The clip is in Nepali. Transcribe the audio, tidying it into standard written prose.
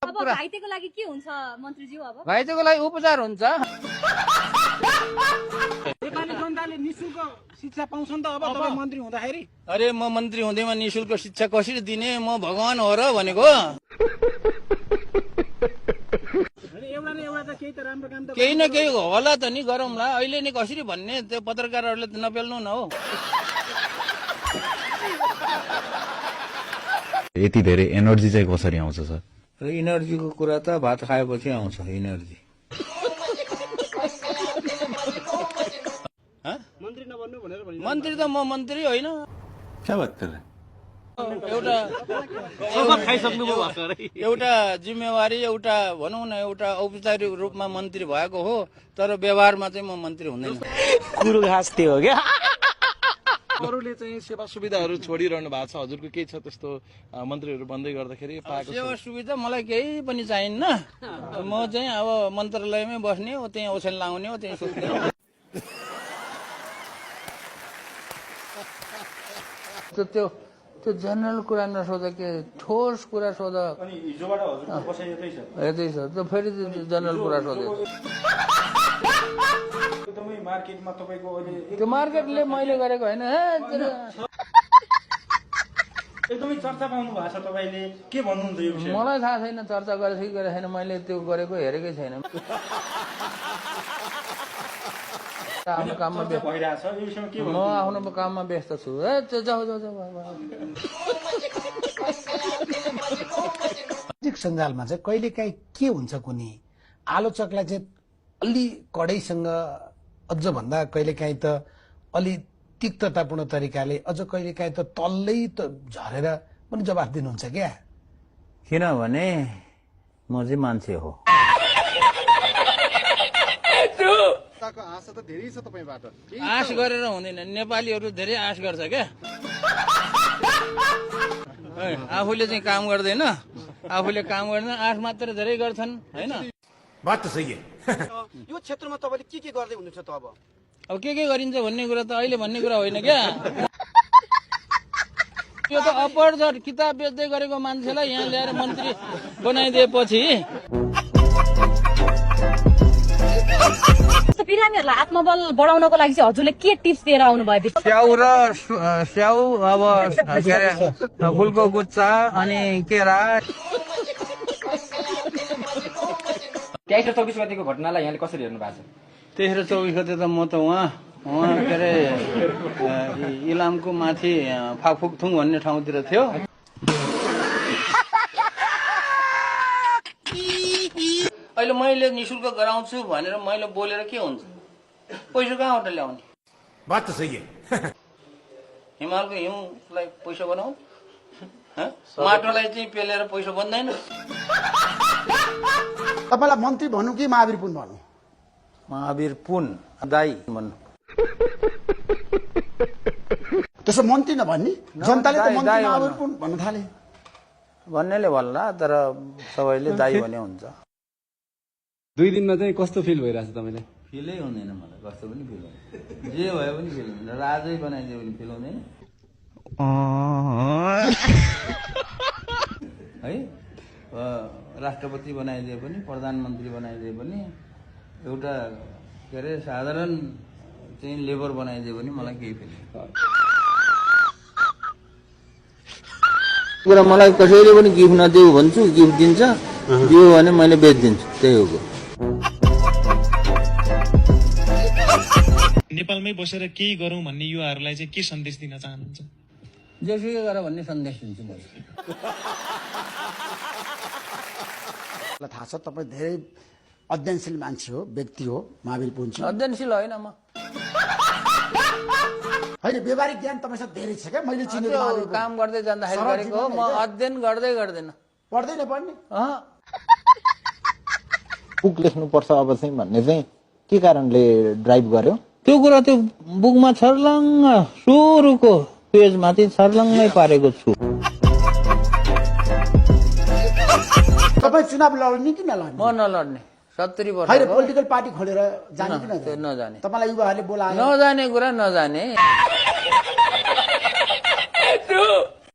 अब घाइतेको लागि के हुन्छ मन्त्रीज्यू? अब घाइतेको लागि उपचार हुन्छ। नेपाली जनताले निशुल्क शिक्षा पाउँछ नि त अब तपाईँ मन्त्री हुँदाखेरि। अरे म मन्त्री हुँदैमा निशुल्क शिक्षा कसरी दिने? म भगवान हो र भनेको। एउटा न एउटा त केही त राम्रो काम त केही न केही होला त नि, गरौँला। अहिले नि कसरी भन्ने त्यो पत्रकारहरूले त नपेल्नु न हो। यति धेरै एनर्जी चाहिँ कसरी आउँछ सर? र इनर्जीको कुरा त भात खाएपछि आउँछ इनर्जी। मन्त्री नबन्नु भनेर भनिन्छ। मन्त्री त म मन्त्री होइन। क्या बात कर रहे हैं? एउटा जिम्मेवारी, एउटा भनौँ न, एउटा औपचारिक रूपमा मन्त्री भएको हो, तर व्यवहारमा चाहिँ म मन्त्री हुँदैन। कुरो घाँस थियो क्या। अरूले चाहिँ सेवा सुविधाहरू छोडिरहनु भएको छ, हजुरको केही छ त्यस्तो मन्त्रीहरू बन्दै गर्दाखेरि पाएको? सेवा सुविधा मलाई केही पनि चाहिन्न। म चाहिँ अब मन्त्रालयमै बस्ने हो, त्यहीँ ओछ्यान लाउने हो, त्यहीँ सुत्ने हो। त्यो जनरल कुरा नसोध, के ठोस कुरा सोध। यतै छ त, फेरि जनरल कुरा सोधे। त्यो मार्केटले मैले गरेको होइन। एकदमै चर्चा पाउनु भएको छ तपाईँले, के भन्नुहुन्छ यो विषयमा? मलाई थाहा छैन चर्चा गरेको कि गरेको छैन, मैले त्यो गरेको हेरेकै छैन। आफ्नो काममा व्यस्त भइरहेछ यो विषयमा के म आफ्नो काममा व्यस्त छु। जाऊ सामाजिक सञ्जालमा चाहिँ कहिलेकाहीँ के हुन्छ कुनै आलोचकलाई चाहिँ अलि कडैसँग, अझ भन्दा कहिलेकाहीँ त अलि तिक्ततापूर्ण तरिकाले, अझ कहिलेकाहीँ त तल्लै त झरेर पनि जवाफ दिनुहुन्छ क्या? किनभने म चाहिँ मान्छे हो। आशा त धेरै छ तपाईबाट। आश गरेर हुँदैन, नेपालीहरू धेरै आश गर्छ क्या। आफूले चाहिँ काम गर्दैन, आफूले काम गर्दैन, आश मात्र धेरै गर्छन् होइन। बात त सही है। यो क्षेत्रमा तपाईँले के गर्दै हुनुहुन्छ त? अब के गरिन्छ भन्ने कुरा त अहिले भन्ने कुरा होइन क्या। यो त अपरझट किताब बेच्दै गरेको मान्छेलाई यहाँ ल्याएर मन्त्री बनाइदिएपछि बिरामीहरूलाई आत्मबल बढाउनको लागि चाहिँ हजुरले के टिप्स दिएर आउनुभयो? स्याउ अब के अरे फुलको गुच्चा अनि केरा। 23 र 24 गतिको घटनालाई यहाँले कसरी हेर्नु भएको छ? 23 र 24 गते त म त उहाँ के अरे इलामको माथि फाकफुकथुङ भन्ने ठाउँतिर थियो। अहिले मैले निशुल्क गराउँछु भनेर मैले बोलेर के हुन्छ? पैसा कहाँबाट ल्याउने? बात त सही है। हिमालको हिउँलाई पैसा बनाऊ, माटोलाई चाहिँ पेलेर पैसा बन्दैन। तपाईँलाई मन्त्री भनौँ कि महावीर पुन भनौँ? महावीर पुन दाई भन्नु। त्यसो मन्त्री नभन्ने, जनताले त मन्त्री दाई महावीर पुन भन्न थाले। भन्नेले भन्ला, तर सबैले दाई भने हुन्छ। 2 दिनमा चाहिँ कस्तो फिल भइरहेछ तपाईँलाई? फिलै हुँदैन मलाई, कस्तो पनि फिल हुँदैन। जे भयो पनि फिल हुँदैन, राजै बनाइदियो भने फिल हुँदैन है। राष्ट्रपति बनाइदिए पनि, प्रधानमन्त्री बनाइदिए पनि, एउटा के अरे साधारण चाहिँ लेबर बनाइदियो भने मलाई केही फिल कुरा। मलाई कसैले पनि गिफ्ट नदेऊ भन्छु, गिफ्ट दिन्छ, दियो भने मैले बेचिदिन्छु, त्यही हो। नेपालमै बसेर केही गरौँ भन्ने युवाहरूलाई चाहिँ के सन्देश दिन चाहनुहुन्छ? जेसुकै गर भन्ने सन्देश दिन्छु मैले। थाहा छ तपाईँ धेरै अध्ययनशील मान्छे हो, व्यक्ति हो महावीर पुन। अध्ययनशील होइन म, होइन व्यावहारिक ज्ञान तपाईँसँग धेरै छ क्या? मैले चिनेको काम गर्दै जाँदाखेरि गरेको हो। म अध्ययन गर्दै गर्दैन, पढ्दैन पढ्ने। बुक लेख्नुपर्छ अब चाहिँ भन्ने चाहिँ के कारणले ड्राइभ गर्यो? त्यो कुरा त्यो बुकमा छर्लङ्ग सुरुको पेजमाथि छर्लङ्गै पारेको छु। तपाईँ चुनाव लड्ने कि नलड्ने? म नलड्ने। 70 वर्ष होइन पोलिटिकल पार्टी खोलेर जाने कि नजाने? तपाईँलाई युवाहरूले बोलायो? नजाने कुरा नजाने।